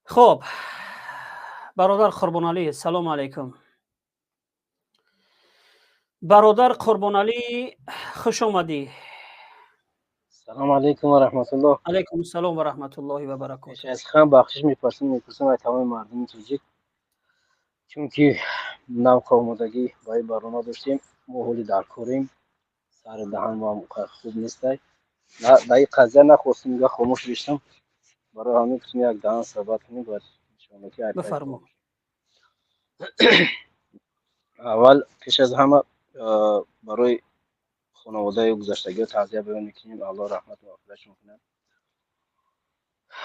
Хоб, бародар Қурбоналӣ, салому алайкум. Бародар Қурбоналӣ, хуш омадӣ. Салому алайкум ва раҳматуллоҳ. Алайкум салом ва раҳматуллоҳи ва баракотуҳ. Пеш аз ҳама бахшиш мепурсам аз тамоми мардуми тоҷик, чунки навқа омодагӣ ба ин барнома доштем. Мо ҳоли дар корем, сари даҳан хуб нестай. Дар ин қазия нахостем га хомӯш биштам, барои ҳамин гуфтем, як даҳан суҳбат кунем, бояд. Бифармо. Аввал, пеш аз ҳама, барои хонаводаи гузаштагиҳо таъзия баён мекунем, Аллоҳ раҳмату мағфиратшон кунад.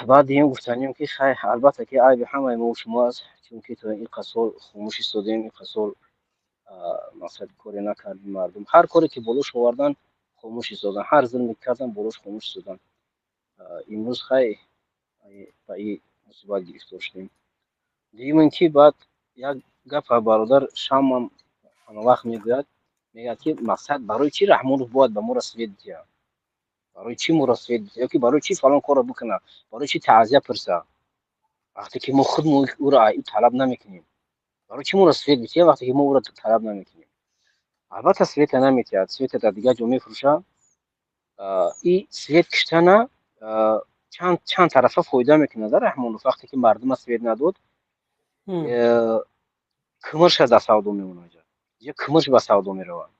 Баъд дуюм, гуфтанем, ки хай, албатта, ки айби ҳамаи мо шумо аст, чунки то ин қад сол хомӯш истодем, ин қад сол, мақсад, коре накардем. Мардум ҳар коре ки болош овардан, хомӯш истодан, ҳар зулме кардан, болош хомӯш истодан. Имрӯз, хай, ба ин мусибат гирифтор шудем. Дуюм ин ки баъд як гапа бародар Шамам ҳамавақт мегӯяд, мегӯяд, ки мақсад, барои чӣ Раҳмонов бояд ба моро свет диҳад, барои чӣ моро свет диҳад, ёки барои чӣ фалон корро бикунад, барои чӣ таъзия пурса, вақте ки мо худ ӯро талаб намекунем? Барои чӣ моро свет битиҳад, вақте ки мо ӯро талаб намекунем? Албатта, света наметиҳад, света дар дигар ҷо мефурӯшад. И свет киштана чанд тарафа фоида мекунад Раҳмонов. Вақте ки мардума свет надод, кӯмирша дар савдо мемонад, ҷа кӯмирш ба савдо меравад,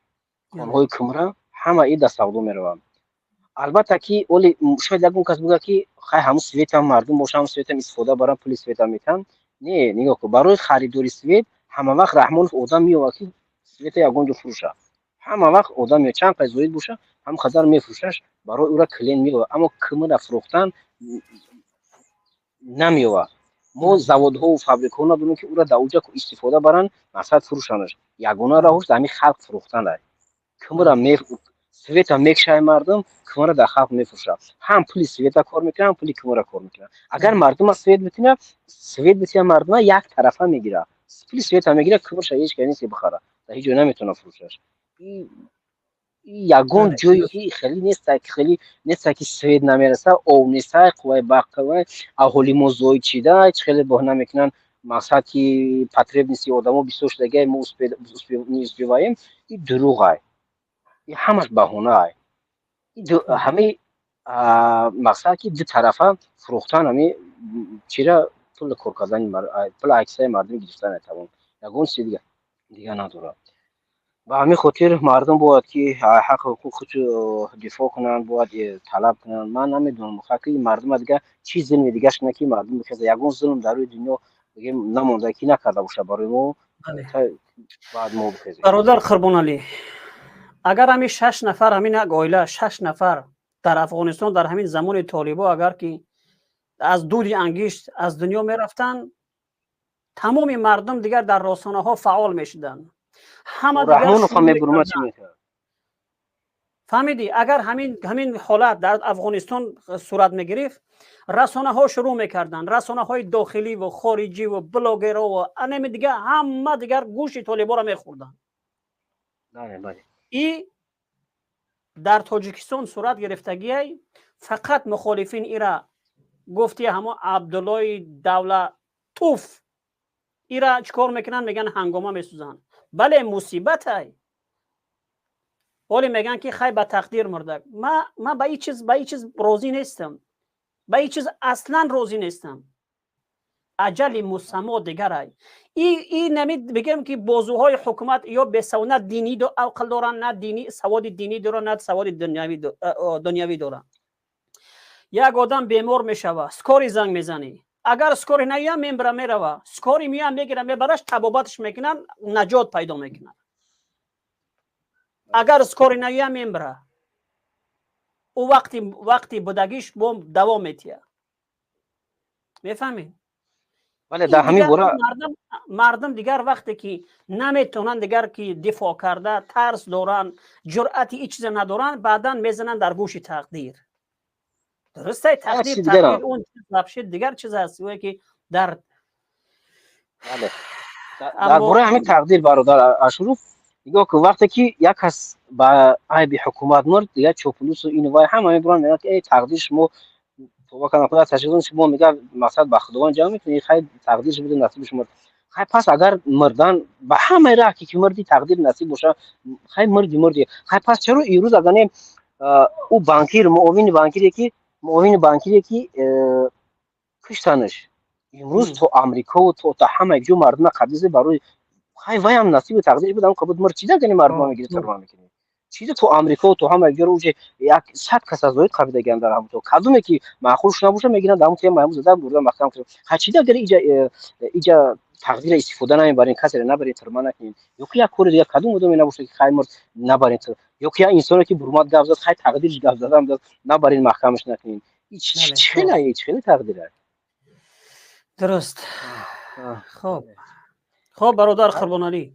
конҳои кӯмра ҳама и дар савдо мераванд. Албатта, ки оли шояд ягон кас бугӯяд, ки хай, ҳамун светам мардум боша, ҳамун светам истифода баранд, пули светам метаҳанд. Не, нигоҳ кун, барои харидори свет ҳама вақт Раҳмонов одам меовад, ки света ягон ҷо фурӯша. Ҳама вақт одам меояд, чанд қадр зоид боша, ҳамон қадар мефурӯшаш, барои ӯра клиент меовад. Аммо кӯмира фурӯхтан намеовад. Мо заводҳову фабрикаҳо надорем, ки ӯра дар уҷа истифода баранд, мақсад, фурӯшанаш. Ягона роҳуш дар ҳамин халқ фурӯхтан. Кӯмира, света мекшай мардум, кӯмира дар халқ мефурӯшад. Ҳам пули света кор мекунад, ҳам пули кӯмира кор мекунад. Агар мардума свет битина, свет бития, мардума як тарафа мегирад, пули света мегирад, кӯмирша ҳеҷ кас нест бихара, дар ҳеҷ ҷо наметавонад фурӯшаш. Ягон ҷое ки хеле неста, хеле неста, ки свет намераса, об неста, қувваи барқ, аҳоли мо зоид шида, чӣ хеле баҳона мекунанд, мақсад, ки потребности одамо бисёр шудагай, мо не успеваем. И дурӯғай, и ҳамаш баҳонаай. Ҳамаи, мақсад, ки ду тарафа фурӯхтан, ҳами чира, пул кор кардани, пул аксаи мардум гирифтан, тамом, ягон чизи дига надорад. Ба ҳамин хотир мардум бояд ки ҳаққу ҳуқуқи худро дифоъ кунанд, бояд талаб кунанд. Ман намедонам, ки мардума дига чӣ зулми дигаш кунад, ки мардум бихезад. Ягон зулм дар рӯи дунё намонда, ки накарда бошад барои мо, баъд мо бихезем. Бародар Қурбоналӣ, агар ҳамин шаш нафар, ҳамин як оила, шаш нафар дар Афғонистон дар ҳамин замони толибо агар ки аз дуди ангишт аз дунё мерафтанд, тамоми мардум дигар дар расонаҳо фаъол мешуданд. Ҳама. Фаҳмидӣ? Агар ҳамин ҳолат дар Афғонистон сурат мегирифт, расонаҳо шурӯъ мекарданд, расонаҳои дохилӣ ва хориҷӣ ва блогерро ва анами дигар, ҳама дигар гӯшти толиборо мехӯрданд. И дар Тоҷикистон сурат гирифтагиай, фақат мухолифин ира гуфти ҳамо Абдуллои Давлатуф ира чӣ кор мекунанд? Мегӯянд, ҳангома месӯзанд. Бале, мусибатай. Ҳоле мегӯянд, ки хай, ба тақдир мурдак. Ман ба ин чиз розӣ нестам, ба ин чиз аслан розӣ нестам. Аҷали мусаммо дигарай. И нами бигем, ки бозуҳои ҳукумат ё бесавод, на динӣ ақл доранд, на дини саводи динӣ доранд, на саводи дунявӣ доранд. Як одам бемор мешава, скорый занг мезанӣ. Агар скорый наоям, мембра, мерава. Скорый меоям, мегира, мебараш, табобаташ мекунанд, наҷот пайдо мекунад. Агар скорый наоям, мембра. Ӯ вақти будагиш бо давом метиҳад, мефаҳмед? Бале, дар ҳамин бора. Мардум дигар вақте ки наметавонанд дигар ки дифоъ карда, тарс доранд, ҷуръати ин чиза надоранд, баъдан мезананд дар гӯши тақдир. Дурустай, тақдир он чиз вообще дигар чиз аст, ое ки дар Дар бораи ҳамин тақдир, бародар Ашуров, нигоҳ кун, вақте ки як кас ба айби ҳукумат мурд, дигар чоплусу ину вай ҳама мебуранд, мегӯянд, ки эй, тақдир, шумо. Тоба кардам, худо ташаккур. Шумо мега, мақсад ба Худованд ҷамъ мекунӣ, хай, тақдирш буде, насиби шумо. Хай, пас агар мурдан ба ҳамаи раҳ ки мурди, тақдир насиб боша, хай, мурди, мурди. Хай, пас чаро ирӯз агар не ӯ банкир, муовини банкире ки куштанаш, имрӯз то Амрикову то ҳамаи ҷо мардума қабдизе барои, хай, ваям насибу тақдирш буд, ам қабуд мурд. Чида гани мардума мегири, тарма мекунӣ? Чида то Амрико, то ҳама ҷоро уже 100 кас аз зоид қабидагиан дар ҳамто, кадоме ки маъқулш набоша, мегиранд, ҳамун тема ҳамун зада бурда маҳкам кунанд. Ха, чида агар иҷа тақдира истифода намебарем, касеро набарем, тюрьма накунем, ё ки як кори дигар, кадом одаме набоша ки, хай, мурд, набарем, ё ки як инсоне ки бурмад гап зад, хай, тақдирш гап задам, набарем, маҳкамаш накунем? Чӣ хеле, чӣ хеле тақдира? Дуруст. Хоб, бародар Қурбоналӣ.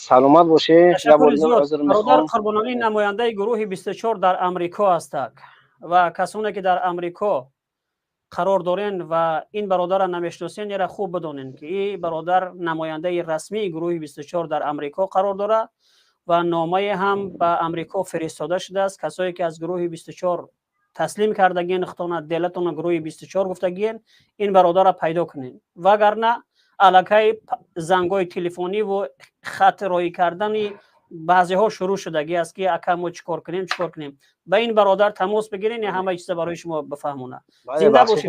Саломат боше. Бародар Қурбоналӣ намояндаи гурӯҳи 24 дар Амрико ҳастак ва касоне ки дар Амрико қарор дорен ва ин бародарро намешиносен, яра хуб бидонен, ки ин бародар намояндаи расмии гурӯҳи 24 дар Амрико қарор дорад ва номае ҳам ба Амрико фиристода шудааст. Касое ки аз гурӯҳи 24 таслим кардагиен, худтона делатона гурӯҳи 24 гуфтагиен, ин бародарро пайдо кунен, вагарна аллакай зангҳои телефониву хат роҳӣ кардани баъзеҳо шурӯъ шудагӣ аст, ки ака, мо чӣ кор кунем, чӣ кор кунем? Ба ин бародар тамос бигирен, ҳамаи чиза барои шумо бифаҳмонад. Зинда бошӣ.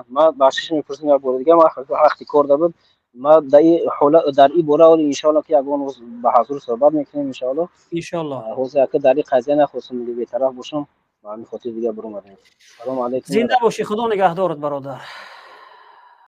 Ман бахшиш мепурсам як бори дига, ман вақти кор дабуд. Ма дар ин бора оли, иншоалло, ки ягон рӯз ба ҳазур суҳбат мекунем, иншоалло. Иншоалло. Ҳозир ака дар ин қазия нахостам бетараф бошам, ба ҳамин хотир дига биромадем. Салому алайкум. Зинда бошӣ, Худо нигаҳдорат, бародар.